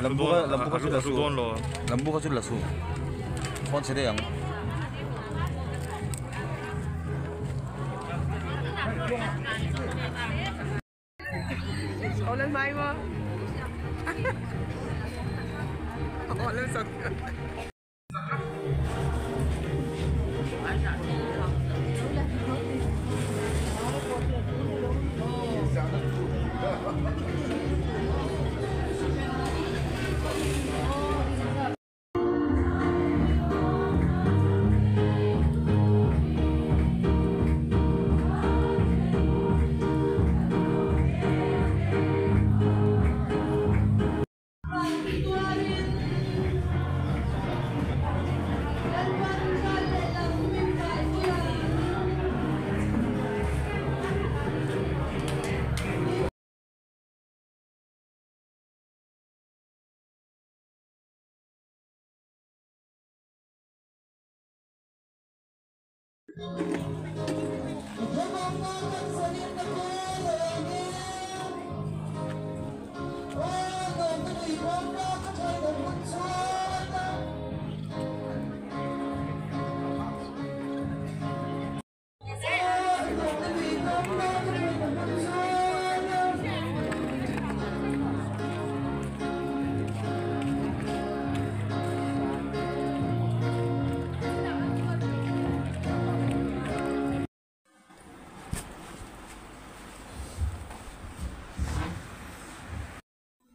Lambu kha chu la su lambu kha chu la su phone chhe daih ang.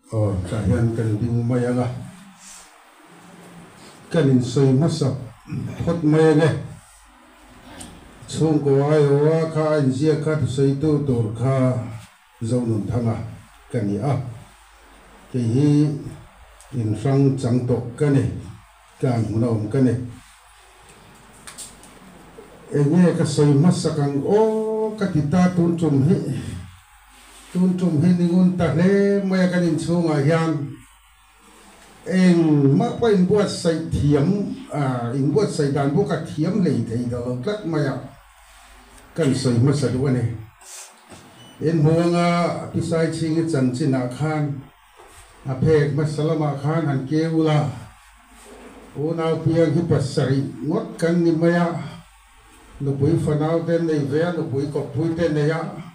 Aw tah hian kan ding mai ang a, kan insawi hmasa phawt mai ang e. Chhungkaw aiawha kha a inziak kha thusawitu tur kha Zonunthanga ka ni a, kei hi inhrang chang tawh ka ni, tlan hmun a awm ka ni. Enge ka sawi hmasak ang aw ka ti ta tun tum hi. Tun tum hi ni ngun ta hle mai a kan inchhungah hian engmah pawh inbuatsaih thiam inbuatsaih dan pawh ka thiam hlei thei ta lo tlat mai a kan sawi hmasa duh a ni. In hmu anga Pisai chhingi chanchinah khan a phek hmasa lamah khan han keu ula unau piang hi pasarih ngawt kan ni mai a, nupui fanau te nei ve a, nupui kawppui te nei a.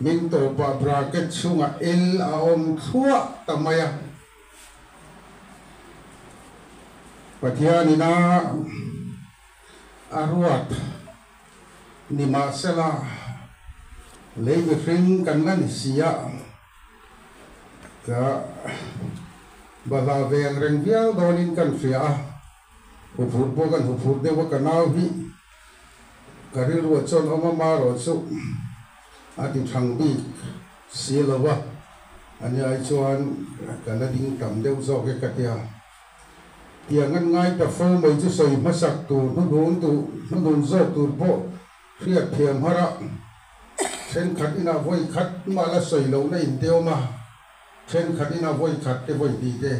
Min tawpah bracket chhungah L a awm thluah ta mai a. Pathianin a a ruat ni mahsela lei mihring kan la ni si a, ka balhla ve ang reng viau dawnin kan hria a, huphurh pawh kan huphurh deuh a ka nau hi. Ka rilruah chuan awm a marawh chu a ti thang bik si lo va, a ni ai chuan ka la ding tam deuh zawk e ka ti a. Tiang an ngai ta fo mai chu sawi hmasak tur hnuhnun tur hnuhnun zawk tur pawh hriat thiam har a, thenkhat inah vawi khat mah la sawi lohna in te awm a, thenkhat inah vawi khat te vawi hnih te.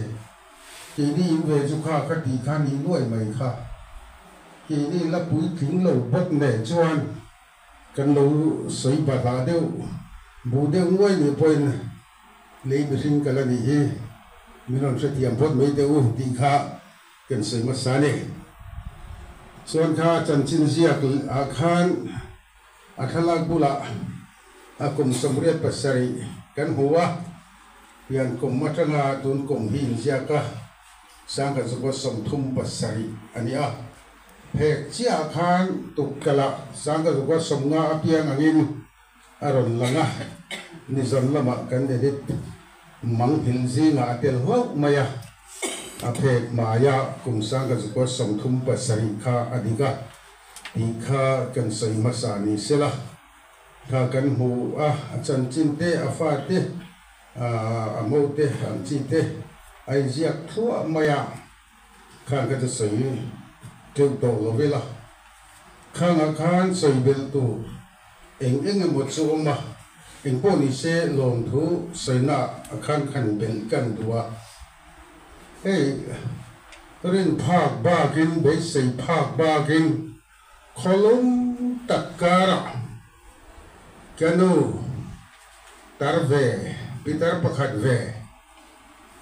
Keini in ve chu kha ka tih kha ni nuai mai kha. Keini la puitling lo bawk nen chuan kan lo sawi bahlah deuh bu deuh nuai nih pawhin lei mihring ka la nih hi min rawn hrethiam phawt mai teh u tih kha kan sawi hmasa a ni. Chuan kha chanchin ziak ah khan a thlalak bulah a kum 87 kan hmu a. Pian kum atanga tun kum hi inziak a, sangkhat zakua 37 a ni a. Phek chiahah khan tukkalah sangkhat zakua 50 a piang angin a rawn lang a, nizan lamah kan edit mang hil zingah a tel hlauh mai a. A phek hmaia kum 1937 kha a dik a tih kha kan sawi hmasa ni sela. Thla kan hmu a, a chanchin te, a fa te, a mo te, ang chi te a inziak thluah mai a, khang kha chu sawi teuh tawh lo ila, khangah khan sawi belh tur eng eng emaw chu awm a, eng pawh ni se lawmthu sawina ah khan khan belh kan duh a, hei rin phak bakin beisei phak bakin Khawlum tak karah ka nu tar ve, pitar pakhat ve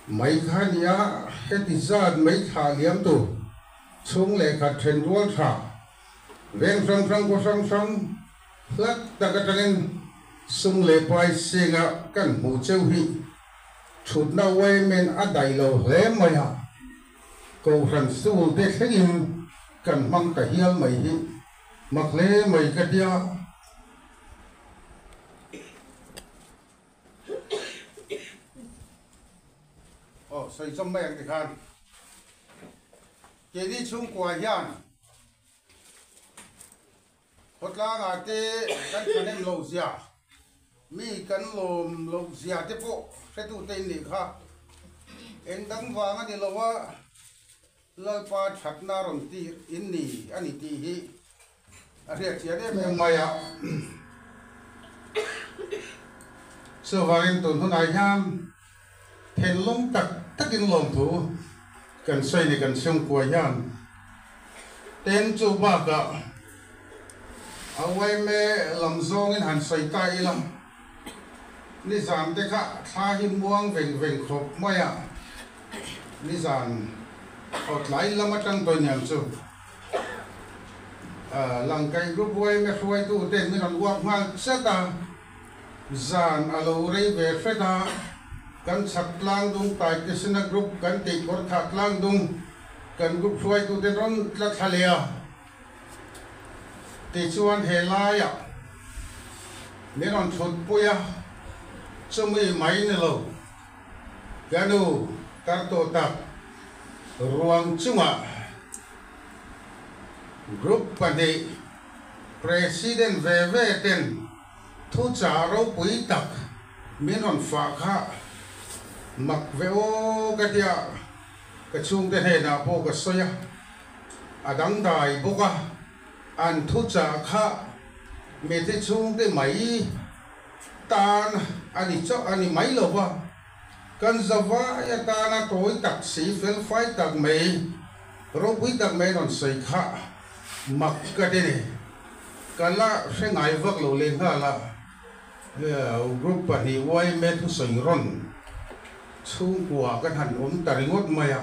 mai kha nia, heti zat mai thlah liam tur chhung leh khat then rual tha veng hrang hrang khaw hrang hrang hlat tak atangin sum leh pai singa kan hmuh cheu hi thutna uaimen a daih lo hle mai a. Kohhran school te thlengin kan hmang ta hial mai hi mak hle mai ka tia. Aw sawi chawm mai ang tikhan keini chhungkua hian Khawtlangah te kan thahnem loh zia, mi kan lawm loh zia te pawh hretute in nih kha. Eng dang vang a ni lo a, Lalpa thatna rawn tir in ni a ni tih hi a hriatchian em em mai a. Chuvangin tun hunah hian thinlung tak takin lawmthu kan sawi ni kan chhungkua hian. Ten chu bakah A uaime lam zawngin han sawi ta ila, nizan te kha thla hi muang veng veng khawp mai a, nizan khawtlai lam atang tawh aniang chu Langkaih Group uaime hruaitu ten min rawn uak nghal chat a, zan a lo rei ve hret a, kan chhak tlangdung Taitesena Group kan tih Kawrthah tlangdung kan group hruaitu ten rawn tla thla leh a. Tichuan he laiah min rawn thutpui a, chumi mai ni lo, ka nu tar tawh tak ruang chungah group pahnih President ve ve ten thuchah ropui tak min rawn fah kha mak ve aw ka tia ka chhungte hnenah pawh ka sawi a. A dangdai bawk a, an thuchah kha mitthi chhungte mai tan a ni chauh a ni mai lo va, kan zavai atana tawi tak si fel fai tak mai, ropui tak mai rawn sawi kha mak ka ti ni. Ka la hre ngai vak lo lehnghal a, group pahnih yma thusawi rawn chhungkua kan han awm ta ringawt mai a.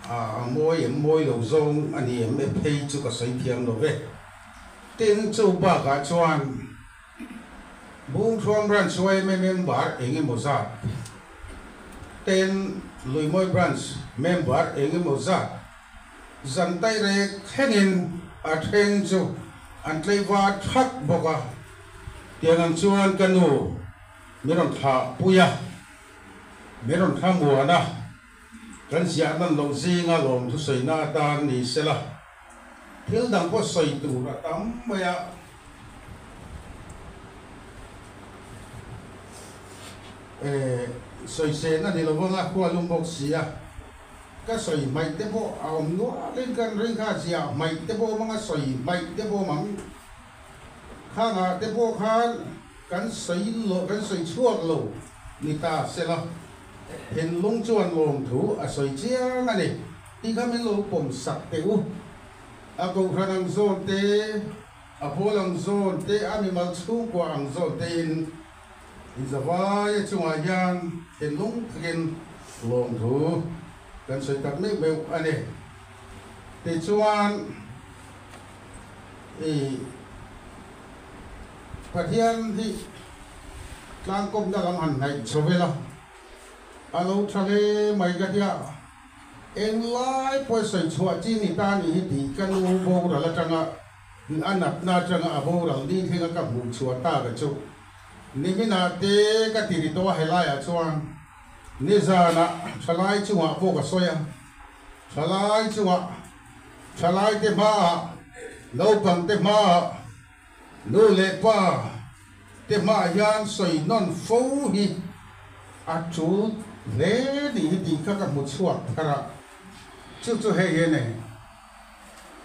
A mawi em mawi lo zawng a ni em e phei chu ka sawi thiam lo ve. Tin, chu bakah chuan Bungthuam Branch yma member eng emaw zat, tin Luimawi Branch member eng emaw zat zan tai rek thlengin a then chu an tleivar thak bawk a. Tiang ang chuan ka nu min rawn thlah pui a, min rawn thla muan a. Kan ziah nan loh zinga lawm thusawiina atan ni sela, thil dang pawh sawi tur a tam mai a. E, sawisên a ni lo vanga khua lum bawk si a, ka sawi hmaih te pawh a awm nualin kan ring kha, ziah hmaih te pawh awm anga sawi hmaih te pawh awm ang. Khangah te pawh khan kan sawi lo, kan sawi chhuak lo ni ta sela. Thinlung chuan lawmthu a sawi chiang a ni tih kha min lo pawm sak teh u. A kohhran ang zawn te, a pawl ang zawn te, a mimal chhungkua ang zawn tein inzavaia chungah hian thinlung takin lawmthu kan sawi tak meuh meuh a ni. Tichuan i Pathian hi tlangkawmna lam han hnaih chho vel a, a lo tha hle mai ka tia, englai pawh sawi chhuah chi ni ta nih hi tih ka nu boral atanga a natna atanga a boral ni thlenga ka hmuh chhuah ta ka chu niminah te ka ti ri tawh a helaiah chuan nizanah thalai chungah pawh ka sawi a, thalai chungah thalaite hmaah naupangte hmaah Nu leh pa te hmaah hian sawi nawn fo hi a tul hle nih hi tih kha ka hmu chhuak thar a, chu chu hei hi a ni.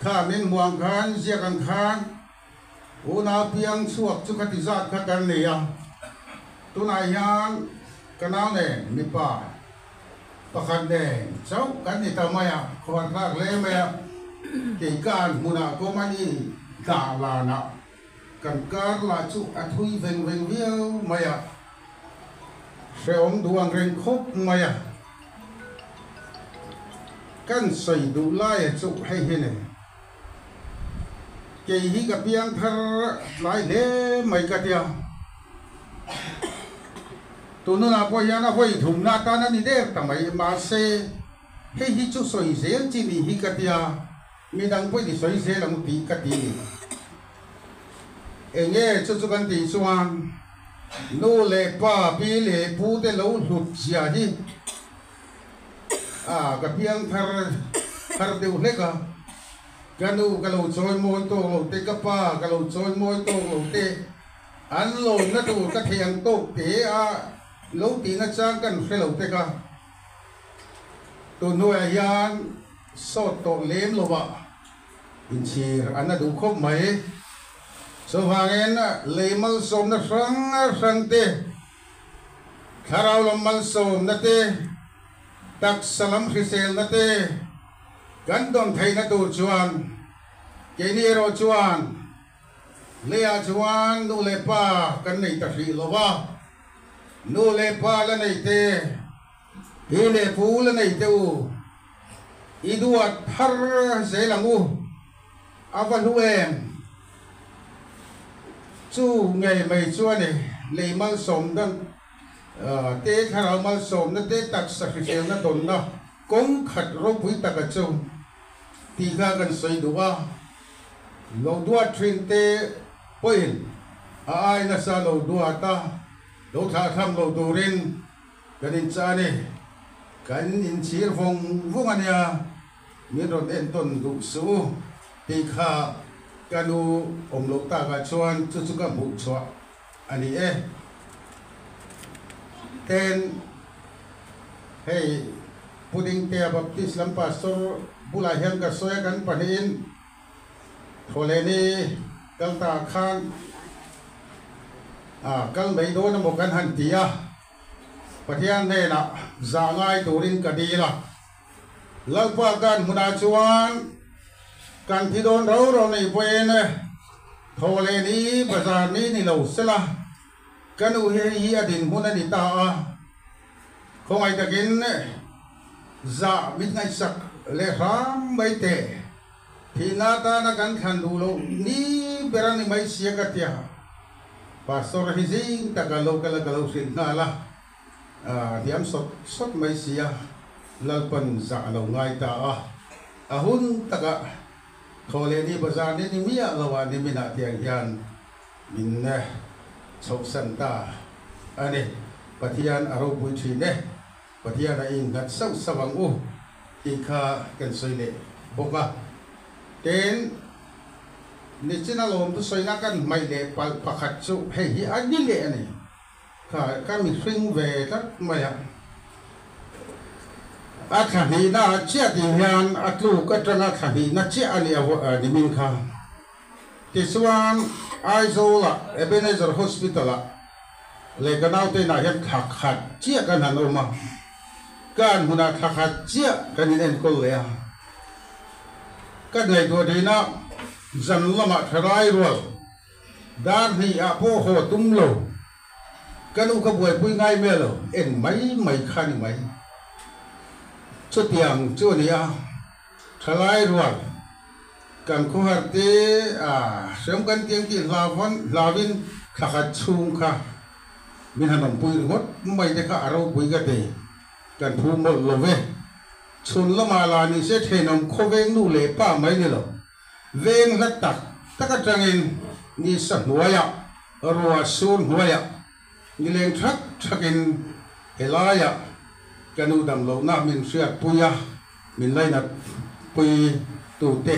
Kha min hmuh ang khan ziak ang khan unau piang chhuak chu ka ti zat kha kan nei a, tunah hian ka nau nen mipa pakhat nen chauh kan ni ta mai a, khuar thlak hle mai a, kei ka an hmunah kawm a ni dah lanah kan kar lah chu a thui veng veng viau mai a, hrehawm duh ang reng khawp mai a, kan sawi duh laia chu hei hi ni, kei hi ka piang thar tlai hle mai ka tia. Tununah pawh hian a vawi thumna atan a ni der ta mai, mahse hei hi chu sawi zel chi nih hi ka tia, midang pawhin i sawi zel ang tih ka ti ni. Enge chu chu kan tih chuan nu leh pa, pi leh pu te lo hlut zia hi a ka piang thar thar deuh hlek a, ka nu ka lo chawi mawi tawk lo te, ka pa ka lo chawi mawi tawk lo te, An lawmna tur ka thei ang tawk te a lo tihna chang kan hre lo tek a, tun hnuaiah hian sawt tawh lem lovah inchhir an la duh khawp mai. Chuvangin lei malsawmna hrang hrang te, thlarau lam malsawmna te, taksa lam hriselna te kan dawn theihna tur chuan keini erawh chuan, Leiah chuan nu leh pa kan nei ta hrih lo va, nu leh pa la nei te, pi leh pu la nei te u, i duat thar zel ang u, a va hlu em? Chu ngei mai chuan i lei malsawmna te, thlarau malsawmna te, taksa hriselna dawnna kawng khat ropui taka chu tih kha kan sawi duh a. Lo duat thin te pawhin a ai nasa lo duat a, lo thlahthlam lo turin kan inchah a ni. Kan inchhir vawng vawng a nia, min rawn entawn duh suh u tih kha ka nu awm loh takah chuan chu chu ka hmuh chhuah a ni e. Ten hei Pudingtea Baptist lam Pastor bulah hian ka sawi a, kan pahnihin Thawhlehni kal ta khan kal mai dawn emaw kan han ti a, Pathian hnenah zah ngai turin ka dil a. Lalpa kan hmunah chuan kan thi dawn ro ro nei pawhin Thawhlehni bazar ni ni lo sela ka nu hi hei hi a dinhmun a ni ta a. Khawngaih takin zah min ngaihsak leh hram mai teh. Thihna atana kan thlan duh loh ni ber a ni mai sia ka tia. Pastor hi zing taka lo kal a ka lo hrilh nghal a, hliam sawt sawt mai sia Lalpan zah a lo ngai ta a. A hun taka thaw leh ni bazar ni ni miah lo ah niminah tiang hian min chhohsan ta a ni. Pathian a ropui thin e. Pathian a innghat sauh sauh ang u tih kha kan sawi leh bawk a. Tin, nichina lawmtu sawina kan hmaih leh palh pakhat chu hei hi a ni leh a ni. Kha ka mihring ve tlat mai a. A thla hnihna ah chiah tih hian a tluk atanga thla hnihna chiah a ni a nimin kha. Tichuan, Aizawl-ah Ebenezer Hospital-ah leh ka naute inah hian thla khat chiah kan han awm a, ka an hmunah thla khat chiah kan inenkawl leh a. Ka ngaihtuah thin a, zan lamah thalai rual dar hnihah pawh haw tum lo, ka nu ka buaipui ngai mai lo, en mai mai kha ni mai. Chutiang chu a ni a, thalai rual. Kan khawhar te a hrem kan tiang tih hlavan hlavin thla khat chhung kha min han awmpui ringawt mai te kha a ropui ka ti. Kan phu mawlh lo ve. Chhun lamah lah ni se thenawm khawveng nu leh pa mai ni lo. Veng hla tak tak atangin ni sa hnuaiah ruah sur hnuaiah nileng thak thakin helaiah ka nu dam lohna min hriatpui a. Min lainat pui tute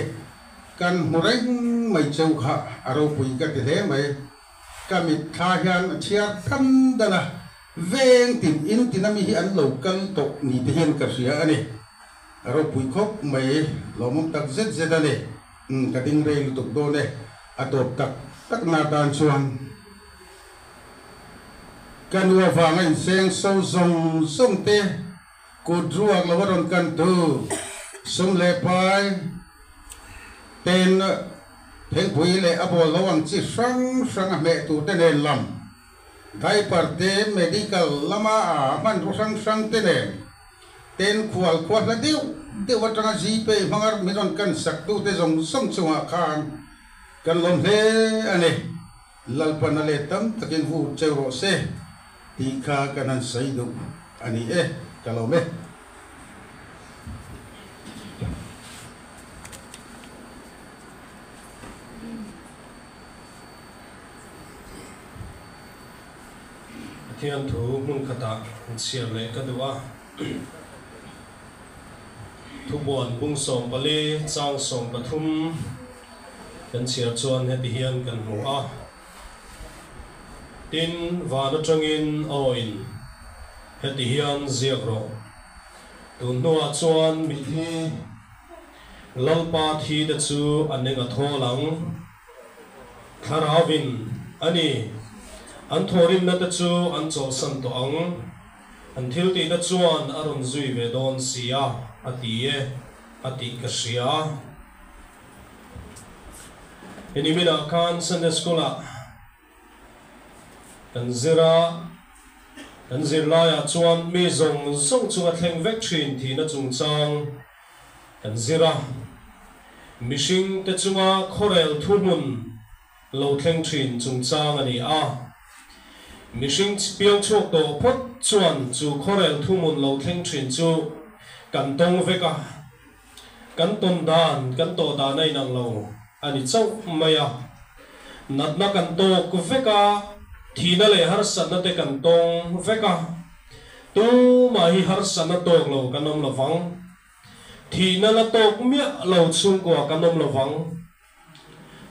kan hmu reng mai cheu kha a ropui ka ti hle mai. Ka mitthla hian a chhiar tham dan a, veng tin in tin ami hi an lo kal tawh ni te hian ka hria a ni. A ropui khawp mai, lawmawm tak zet zet a ni. Umm ka ding rei lutuk dawn e, a tawp tak tak na tan chuan ka nu avanga inseng so zawng zawng te, Kut ruak lo a rawn kan tu sum leh pai ten thengpui leh a bawl lo ang chi hrang hrang a hmeh tur te nen lam diaper te medical lama a hmanraw hrang hrang te nen ten khual khua hla deuh deuh atanga Gpay hmanga min rawn kan sak tu te zawng zawng chungah khan kan lawm hle a ni. Lalpan a let tam takin vur cheu rawh se tih kha kan han sawi duh a ni e, ka lawm e. Pathian thu hmun khatah an chhiar leh ka duh a. Thubuan bung 14 chang 13. Kan chhiar chuan heti hian kan hmu a, Tin, van atangin awin heti hian ziak rawh, Tun hnuah chuan mithi Lalpa thi te chu an eng a thawl ang, Thlarauvin a ni, an thawhrimna te chu an chawlhsan tawh ang, an thiltihna chuan a rawn zui ve dawn si a, a ti e, a tih ka hria. Niminah khan Sunday School-ah kan zir a, kan zirlaiah chuan mi zawng zawng chunga thleng vek thin thihna chungchang kan zir a. Mihringte chunga khawrel thuhmun lo thleng thin chungchang a ni a. Mihring piang chhuak tawh phawt chuan chu khawrel thuhmun lo thleng thin chu kan tawng vek a. Kan tawn dan, kan tawh dan a inang lo a ni chauh mai a. Natna kan tawk vek a, thihna leh harsatna te kan tawng vek a. Tumah hi harsatna tawk lo kan awm lovang. Thihna la tawk miah lo chhungkua kan awm lovang.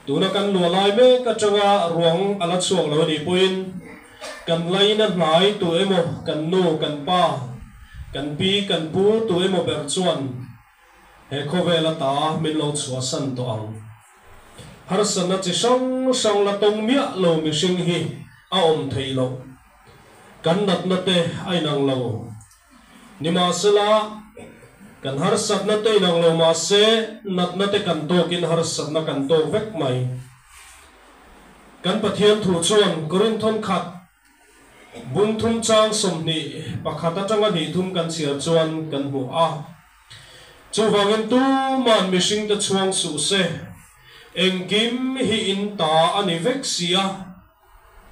Tuna kan luah lai mek atanga ruang a la chhuak lo a nih pawhin kan laina hnai tu emaw, kan nu, kan pa, kan pi, kan pu tu emaw ber chuan he khawvel ata min lo chhuahsan tawh ang. Harsatna chi hrang hrang la tawng miah lo mihring hi a awm theih loh. Kan natna te a inang lo. Nimahsela, kan harsatna te inang lo mahse, natna te kan tawkin harsatna kan tawk vek mai. Kan Pathian thu chuan Korinthon khat bung thum chang 21 atanga hnih thum kan chhiar chuan kan hmu a. Chuvangin tuman mihringte chhuang suh se, engkim hi in ta a ni vek si a.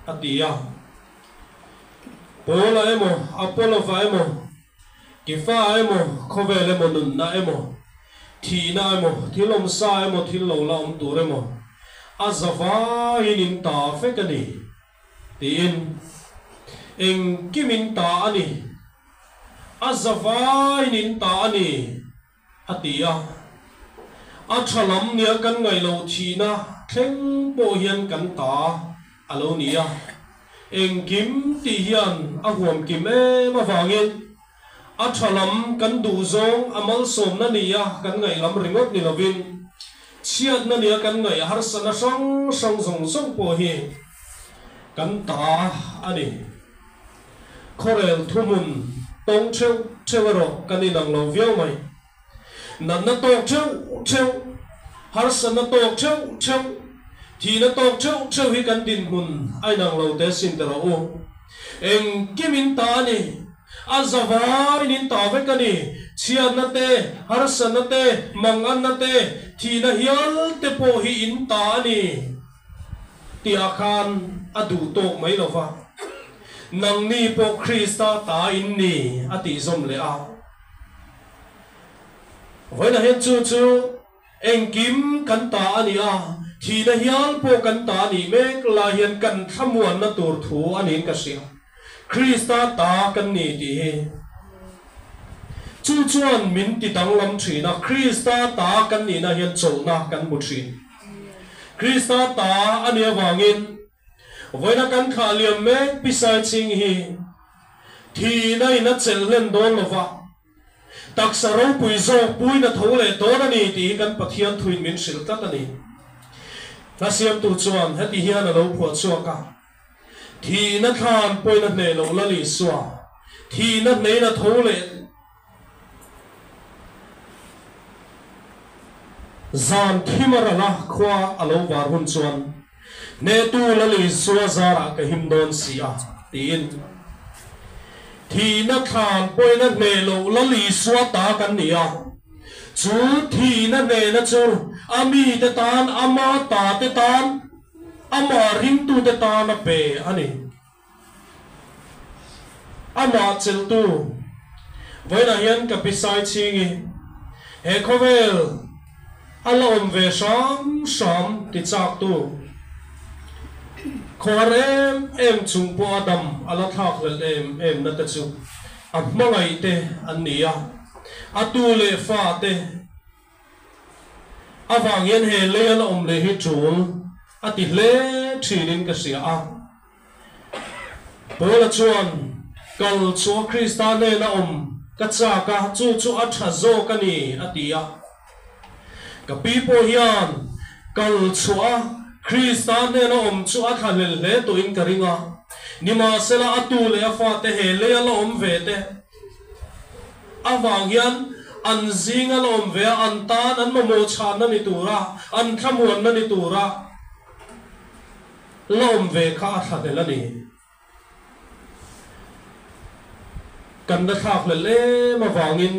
a ti a. Paula emaw, Apollo-va emaw, Kefa emaw, khawvel emaw, nunna emaw, thihna emaw, thil awmsa emaw, thil lo la awm tur emaw, a zavaiin in ta vek a ni, tiin engkim in ta a ni, a zavaiin in ta a ni. A ti a. A tha lam nia kan ngaih loh thihna thleng pawh hian kan ta a lo ni a. Engkim tih hian a huam kim em avangin a tha lam kan duh zawng a malsawmna nia kan ngaih lam ringawt ni lovin chhiatna nia kan ngaih harsatna hrang hrang zawng zawng pawh hi kan ta a ni. Khawrel thuhmun tawng theuh theuh erawh kan inang lo viau mai. Natna tawk theuh theuh, harsatna tawk theuh theuh, thihna tawk theuh theuh hi kan dinhmun a inang lo te sin ta rawh u. Engkim in ta a ni, a zavaiin in ta vek a ni, chhiatna te, harsatna te, manganna te, thihna hial te pawh hi in ta a ni. Tihah khan a duh tawk mai lo va, Nangni pawh Krista ta in ni, a tih zawm leh a. Vawiinah hian chu chu engkim kan ta a ni a, thihna hial pawh kan ta a nih mek lai hian kan thlamuanna tur thu a niin ka hria. Krista ta kan ni tih hi. Chu chuan min ti danglam thin a, Krista ta kan nihna hian chawlhna kan hmu thin. Krista ta a nih avangin vawiina kan thlah liam mek Pisai ching hi thihna in a chelh hlen dawn lo va, taksa ropui zawk puiin a tho leh dawn a ni tih hi kan Pathian thuin min hrilh tlat a ni. Hla siamtu chuan heti hian a lo phuah chhuak a. Thihna thlan pawhin a hneh loh Lal Isua, thihna hnein a tho leh zan thim a ral a, khua a lo var hun chuan hnehtu Lal Isua zarah ka him dawn si a, tiin. Thihna thlan pawhin a hneh loh Lal Isua ta kan ni a, chu thihna hnehna chu a mite tan, ama tate tan, Amah ringtute tan a pe a ni. Amah chelhtu vawiinah hian ka pisai chhing i, he khawvel a la awm ve hram hram ti chaktu khawhar em em chung pawh a dam a la thlak hlelh em em na te chu a hmangaih te an ni a, a tu leh fa te. Avang hian he lei a la awm leh hi tul a ti hle thinin ka hria a. Paula chuan, Kal chhuah Krista hnena awm ka chak a, chu chu a tha zawk a ni, a ti a. Ka pi pawh hian kal chhuah a Krista hnena awm chu a thlahlel hle tawhin ka ring a. Nimahsela a tu leh a fate he lei a la awm ve te. Avang hian an zinga la awm ve a, an tan an mamawh chhanna ni tura, an thlamuanna ni tura. La awm ve kha a thlahlel a ni. Kan la thlakhlel em avangin,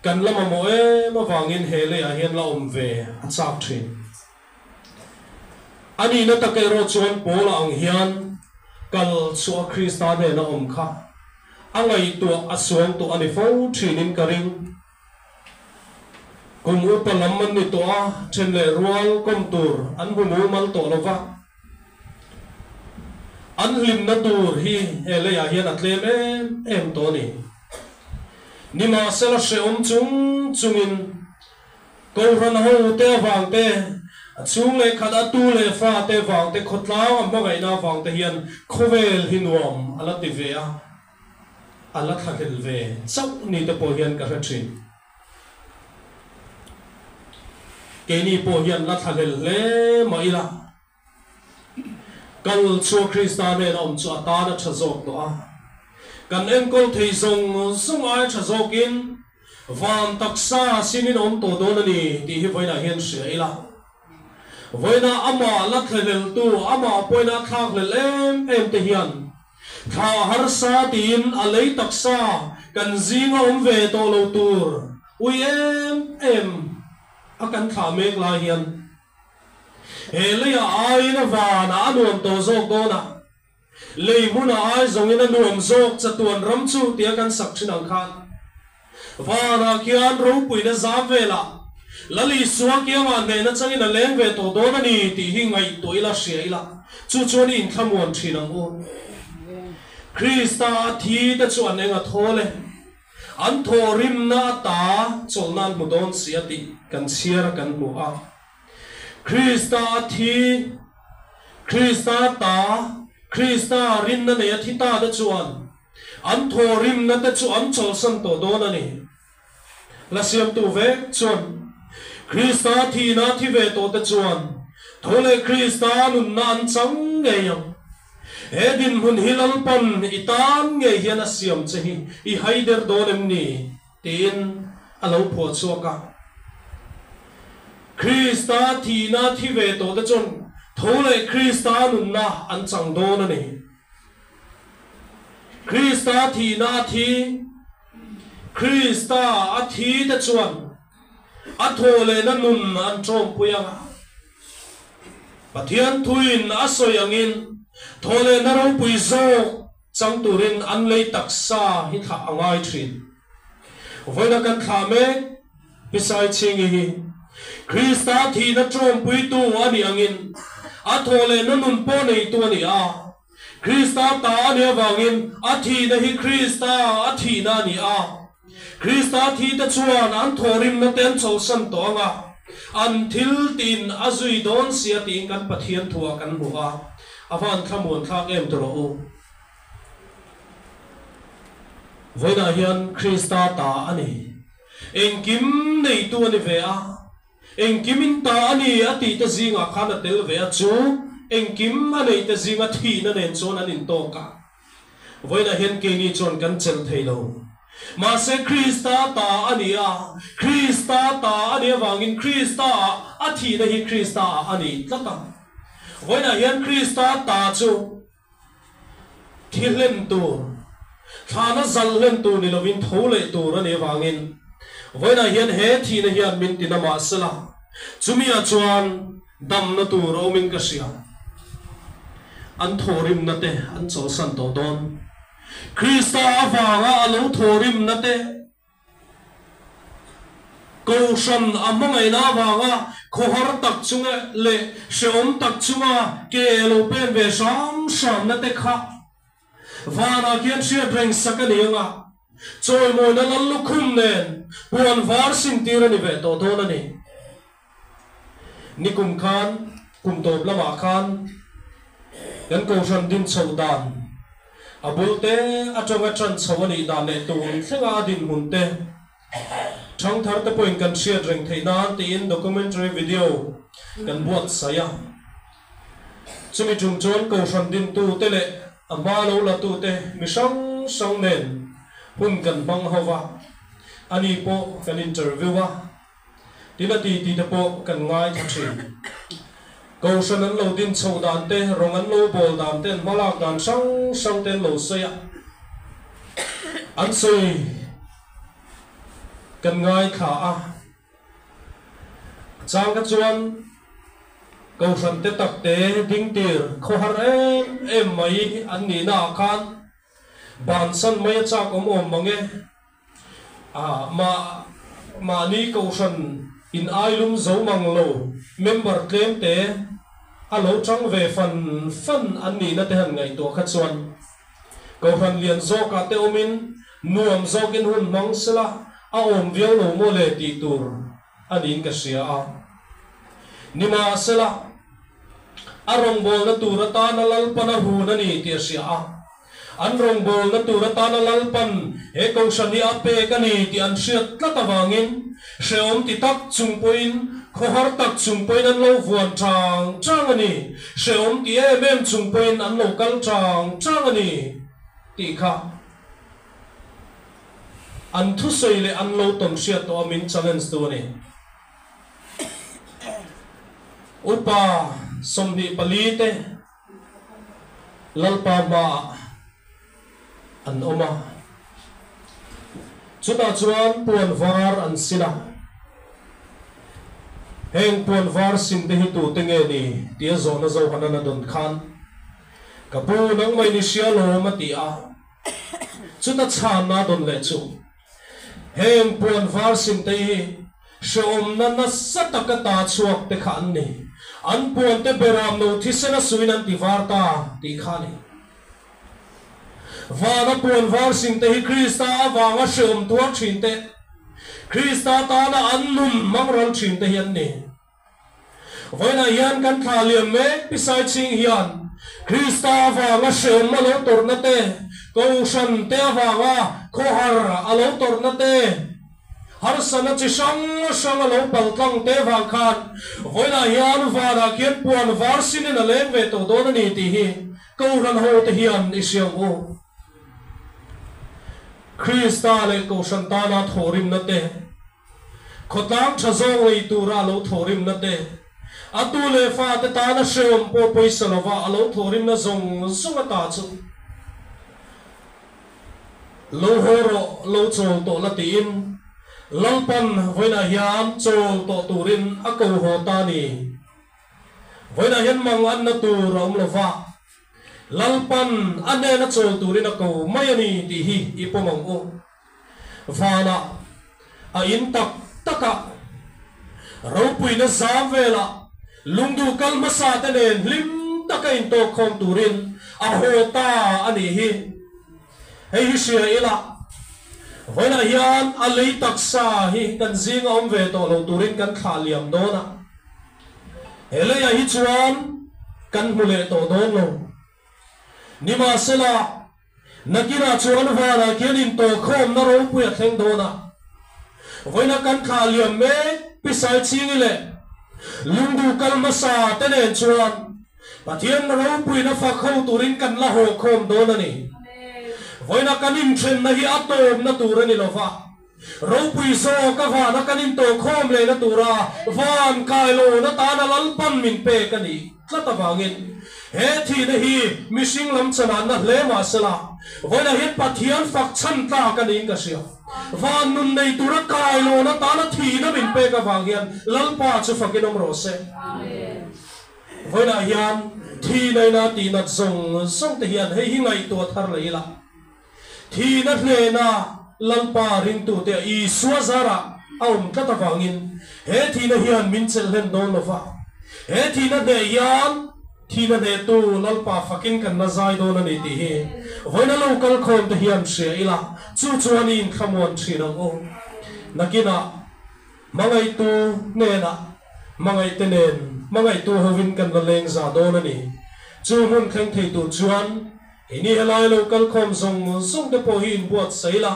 kan la mamawh em avangin he leiah hian la awm ve a chak thin. A nihna tak erawh chuan Paula ang hian kal chhuah Krista hnena awm kha a ngaihtuah a suang tawh a ni fo thinin ka ring. Kum upa lam an ni tawh a, then leh rual kawm tur an hmu mumal tawh lo va. An hlimna tur hi he leiah hian a tlem em em tawh a ni. Nimahsela hrehawm chung chungin Kohhran ho te avang te, a chhung leh khat a tu leh fa te vang te khawtlang a hmangaihna avang te hian khawvel hi nuam a la ti ve a. A la thlahlel ve chauh ni te pawh hian ka hre thin. Keini pawh hian la thlahlel hle mah ila, kal chhuak Krista hnena awm chu a tan a tha zawk tawh a. Kan enkawl thei zawng zawng ai tha zawkin van taksa sinin awm tawh dawn a ni tih hi vawiinah hian hria ila. Vawiinah amah la thlahleltu, amah pawhin a thlakhlel em em te hian Thla harsa tiin a lei taksa kan zinga awm ve tawh lo tur ui em em a kan thlah mek lai hian he leiah aiin a vanah a nuam tawh zawk dawn a, lei hmunah ai zawngin a nuam zawk chatuan ram chu tia kan sak thin ang khan vanah khian ropuina zam velah Lal Isua kiangah hnehna changin a leng ve tawh dawn a ni tih hi ngaihtuah ila, hria ila, chu chuan i inthlamuan thin ang u. Krista a thi te chu an eng a thawl e, an thawhrimna ata chawlhna an hmu dawn si a tih kan chhiar a kan hmu a. Krista a thi, Krista ta, Krista rinna nei a thi ta te chuan an thawhrimna te chu an chawlhsan tawh dawn a ni. La siamtu vek chuan Krista thihna thi ve tawhte chuan tho leh Krista nunna an chang ngei ang. He dinhmun hi Lalpan i tan ngei hian a siam che hi i haider dawn em ni? tiin a lo phuah chhuak a. Krista thihna thi ve tawhte chuan tho leh Krista nunna an chang dawn a ni. Krista thihna a thi, Krista a thi te chuan a thawh lehna nun an ṭawmpui ang a. Pathian thuin a sawi angin thawh lehna ropui zawk chang turin an lei taksa hi thlah a ngai ṭhin. Vawiina kan thlah mek Pisaichhingi hi Krista thihna ṭawmpuitu a nih angin a thawh lehna nun pawh neitu a ni a. Krista ta a nih avangin a thihna hi Krista a thihna a ni a. Krista thite chuan an thawhrimna te an chawlhsan tawh ang a, an thil tin a zui dawn sia tiin kan Pathian thuah kan hmu a, a van thlamuan thlak em ti rawh u. Vawiinah hian Krista ta a ni. Engkim neitu a ni ve a. Engkim in ta a ni a tih te zingah khan a tel ve a, chu engkim a neih te zinga thihna nen chuan an intawk a. Vawiinah hian keini chuan kan chelh thei lo. Mahse Krista ta a ni a, Krista ta a nih avangin Krista ah a thihna hi Krista ah a ni tlat a. Vawiinah hian Krista ta chu thi hlen tur, thlana zal hlen tur ni lovin tho leh tur a nih avangin vawiinah hian he thihna hian min ti na mah sela, chumiah chuan damna tur a awmin ka hria. An thawhrimna te an chawlhsan tawh dawn. Krista avanga a lo thawhrimna te. Kohhran a hmangaihna avanga khawhar tak chunga leh hrehawm tak chunga ke lo pen ve hram hramna te kha vanah khian hriat reng sak a ni ang a, chawimawina lal lukhum nen puan var sintir a ni ve tawh dawn a ni. Nikum khan, kum tawp lamah khan kan Kohhran din chhoh dan, a bul te atanga ṭan chho a nih dan leh tun thlenga a dinhmun te, ṭhangthar te pawhin kan hriat reng theih nan tiin documentary video kan buatsaih a. Chumi ṭum chuan Kohhran dintute leh a hma lo latute mi hrang hrang nen hun kan hmang ho va, ani pawh kan interview a. Tin a ti tih te pawh kan ngaithla thin. Kohhran an lo din chhoh dan te, rawng an lo bawl dan te, an hmalak dan hrang hrang te an lo sawi a, an sawi kan ngaithla a. A chang kha chuan Kohhran te tak te ding tir khawhar em em mai an nihna ah khan bansan mai a chak awm awm mang e. A mah mahni kohhran in ailum zo mang lo member tlem te a lo tang ve fan fan an nihna te han ngaihtuah kha chuan kohhran lian zawkah te awmin nuam zawkin hun hmang sela a awm viau lo maw le tih tur a niin ka hria a. Nimahsela a rawngbawlna tur atana Lalpan a hun a ni tih a hria a. An rawngbawlna tur atana Lalpan he kohhran hi a pek a ni tih an hriat tlat avangin hrehawm ti tak chung pawhin, khawhar tak chung pawhin an lo vuan chang chang a ni, hrehawm ti em em chung pawhin an lo kal chang chang a ni tih kha an thusawi leh an lo tawn hriat tawh a min challenge tu a ni. Upa 24 te. Lalpa hmaah an awm a, chutah chuan puan var an sin a. Heng puan var sin te hi tute nge ni tia zawhna Zohanan a dawn khan, Ka pu, nangmah in i hria lawm a ti a. Chuta chhanna a dawn leh chu, Heng puan var sin te hi Hreawmna nasa taka ta chhuak te kha an ni. An puan te beram no thisen a suin an ti var ta tih kha a ni. Vana puan var sing te hi Krista avanga hreawm tuar thin te, Krista tana an nun hmangral thin te hi an ni. Vawiinah hian kan thla liam mek pisai chhing hian Krista avanga hreawm a lo tawrhna te, Kohhran te avanga khawhar a lo tawrhna te, harsana chi hrang hrang a lo paltlang te vang khan vawiinah hian vanah khian puan var sinin a leng ve tawh dawn a ni tih hi Kohhran ho te hian i hria ang u. Krista leh Kohhran tana thawhrimna te, Khawtlang tha zawng lei tura a lo thawhrimna te, a tu leh fate tana hrehawm pawh pawisa lova a lo thawhrimna zawng zawng ata chu lo haw rawh, lo chawl tawh la tiin Lalpan vawiinah hian chawl tawh turin a ko haw ta a ni. Vawiinah hian manganna tur a awm lova, Lalpan a hnena chawl turin a ko mai a ni tih hi i pawm ang u. Vanah a in tak takah ropuina zam velah lungduh kal hmasa te nen hlim taka intawkkhawm turin a haw ta a nih hi. Hei hi hria ila, vawiinah hian a lei taksa hi kan zinga awm ve tawh lo turin kan thlah liam dawn a, he leiah hi chuan kan hmu leh tawh dawn lo. Nimahsela, Nakinah chuan vanah khian intawhkhawmna ropui a thleng dawn a, vawiina kan thlah liam mek Pisai Chhingi leh Lungduh kal hmasa te nen chuan Pathian ropuina fak ho turin kan la haw khawm dawn a ni. Vawiina kan inthenna hi a tawpna tur a ni lo va, ropui zawk a vana kan intawhkhawm lehna tura van kailawn atana Lalpan min pek a nih tlat avangin he thihna hi mihring lam chananna hle mah sela, vawiinah hian Pathian fak chhan tlak a niin ka hria. Van nun nei tura kailawn atana thihna min pek avang hian Lalpa chu fakin awm rawh se. Vawiinah hian thihna ina tihnat zawng zawng te hian hei hi ngaihtuah thar leh ila. Thihna hnena Lalpa ringtute a Isua zarah a awm tlat avangin he thihna hian min chelh hlen dawn lo va, he thihna hneh hian thihna hnehtu Lalpa fakin kan la zai dawn a ni tih hi vawiina lo kal khawm te hian hria ila, chu chuan i inthlamuan thin ang u. Nakinah hmangaihtu hnenah hmangaihte nen hmangaihtu hovin kan la leng za dawn a ni. Chu hmun thleng thei tur chuan Keini helai lo kal khawm zawng zawng te pawh hi inbuatsaih la,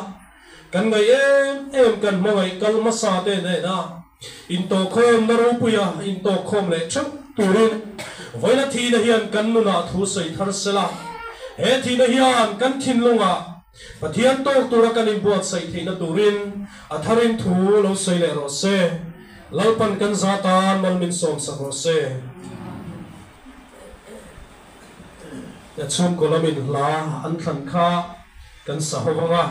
kan ngaih em em kan hmangaih kal hmasa te nena intawhkhawmna ropuia intawhkhawm leh theuh turin vawiina thihna hian kan nunah thu sawi thar sela, he thihna hian kan thinlungah Pathian tawk tura kan inbuatsaih theihna turin a tharin thu lo sawi leh rawh se. Lalpan kan za tan mal min sawmsak rawh se. Chhungkaw lamin hla an thlan kha kan sa ho vang a.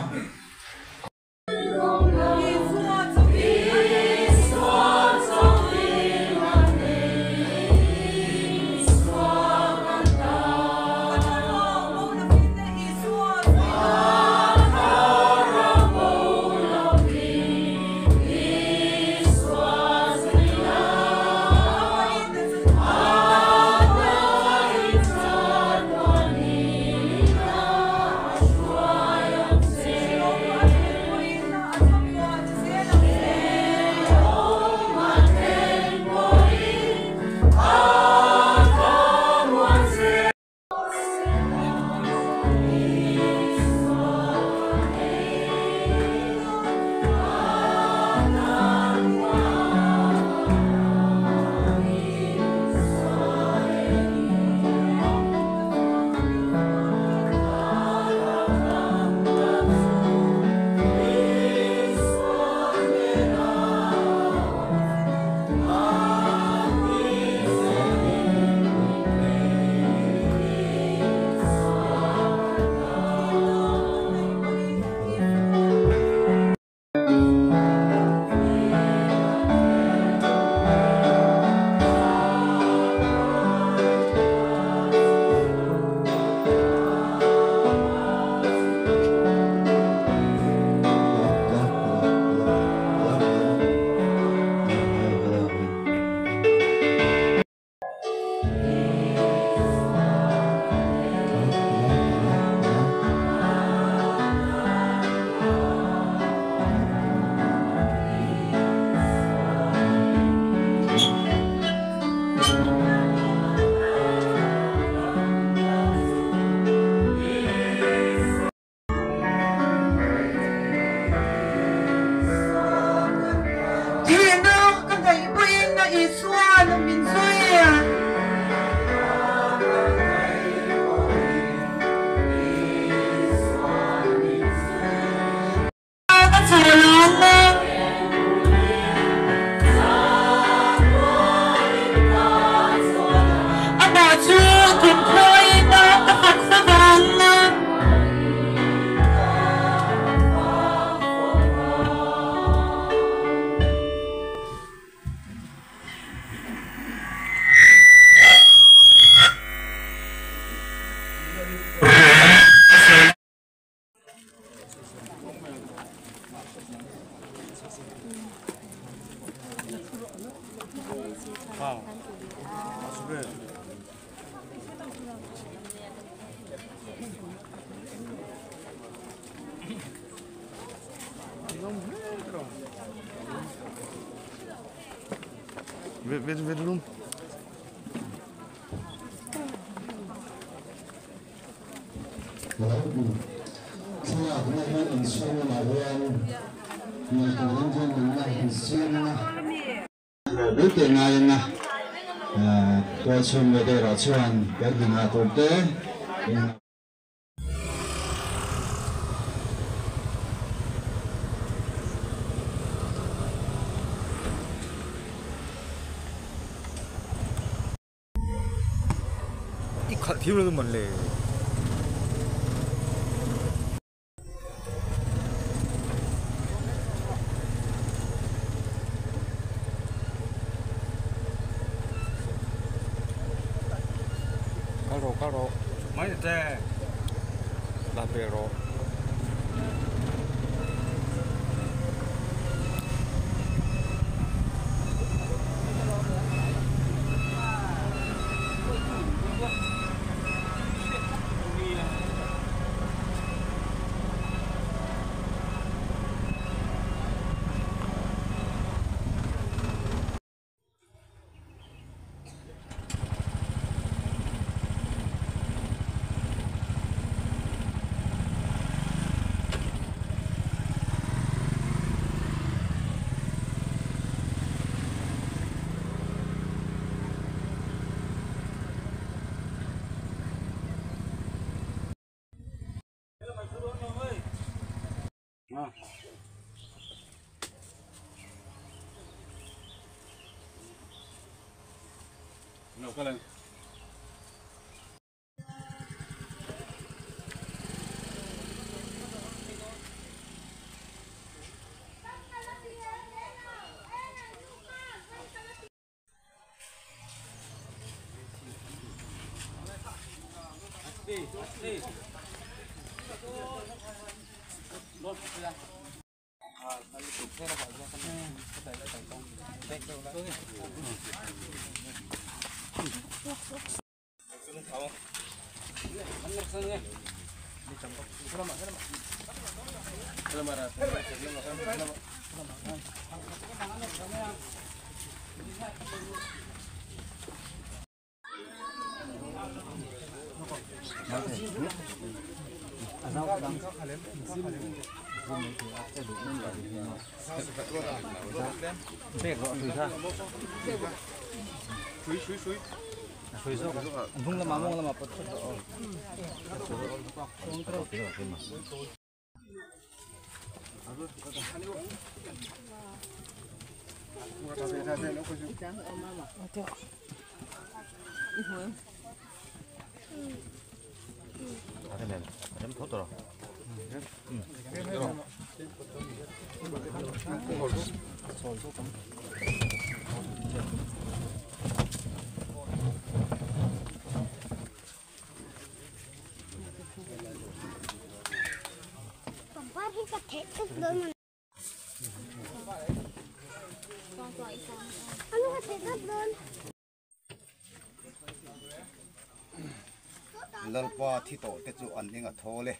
Lalpa thi tawh te chu an eng a thawl e,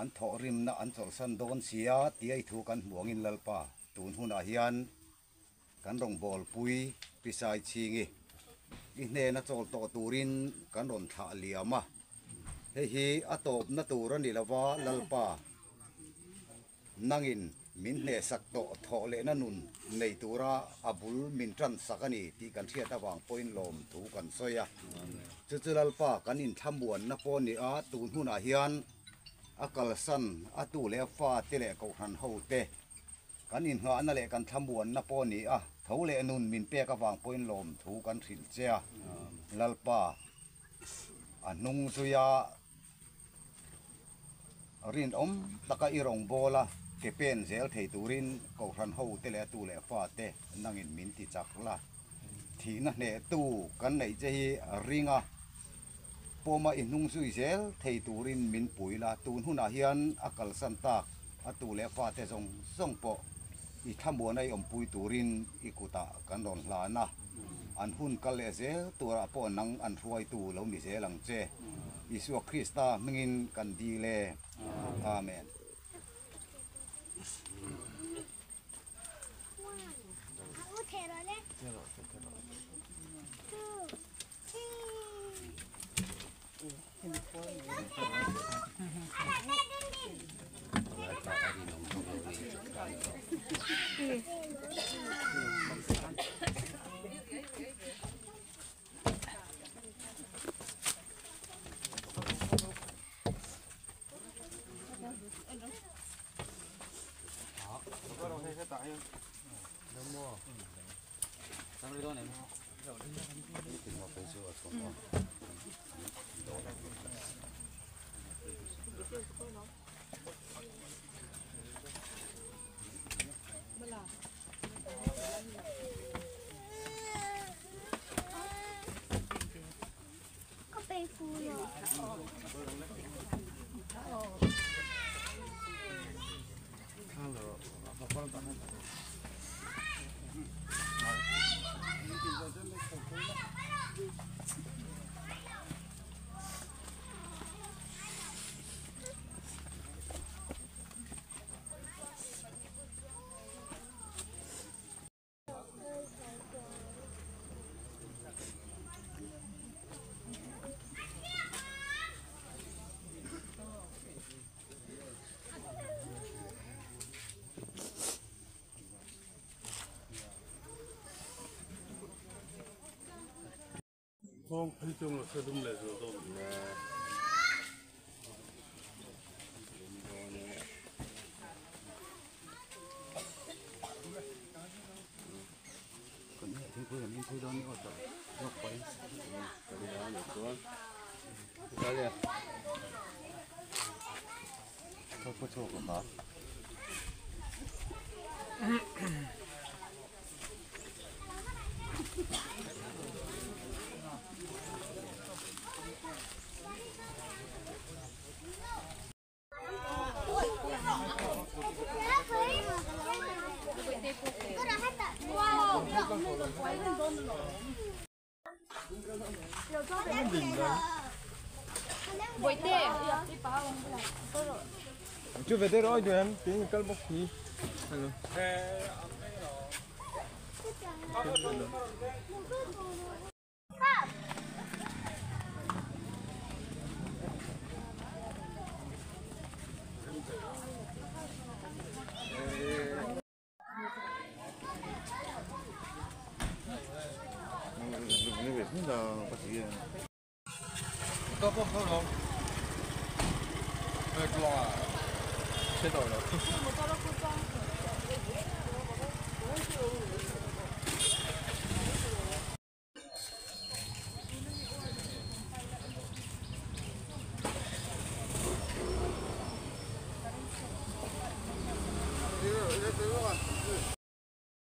an thawh rimna an chawlhsan dawn sia tia i thu kan hmu angin Lalpa tun hunah hian kan rawngbawlpui Pisai Chhingi i hnena chawl tawh turin kan rawn thlah liam a, hei hi a tawpna tur a ni lova Lalpa. Nangin min hnehsak tawh thawh lehna nun nei tura a bul min tan sak a ni tih kan hriat avang pawhin lawm thu kan sawi a. Chu chu Lalpa kan inthlamuanna pawh ni a, tun hunah hian a kalsan a tu leh a fate leh kohhran hote kan inngahna leh kan thlamuanna pawh ni a, tho leh nun min pek avang pawhin lawm thu kan hrilh che a. Lalpa a hnung zuia. Rinawm taka i rawngbâwl a, ke pen zel thei turin Kohhran hote leh a tu leh fate nangin min ti chak la. Thihna hnehtu kan neih che hi ring a, pawma i hnung zui zel thei turin min pui la. Tun hunah hian a kalsan tak a tu leh fate zawng zawng pawh i thlamuana i awmpui turin i kutah kan rawn hlan a. An hun kal leh zel turah pawh nang an hruaitu lo ni zel ang che. Isua Krista hmingin kan dil e. Amen. Chưa về đây rồi, tụi em tiếng cân bốc khí. Có không? Ờ, lo à. Chết rồi rồi.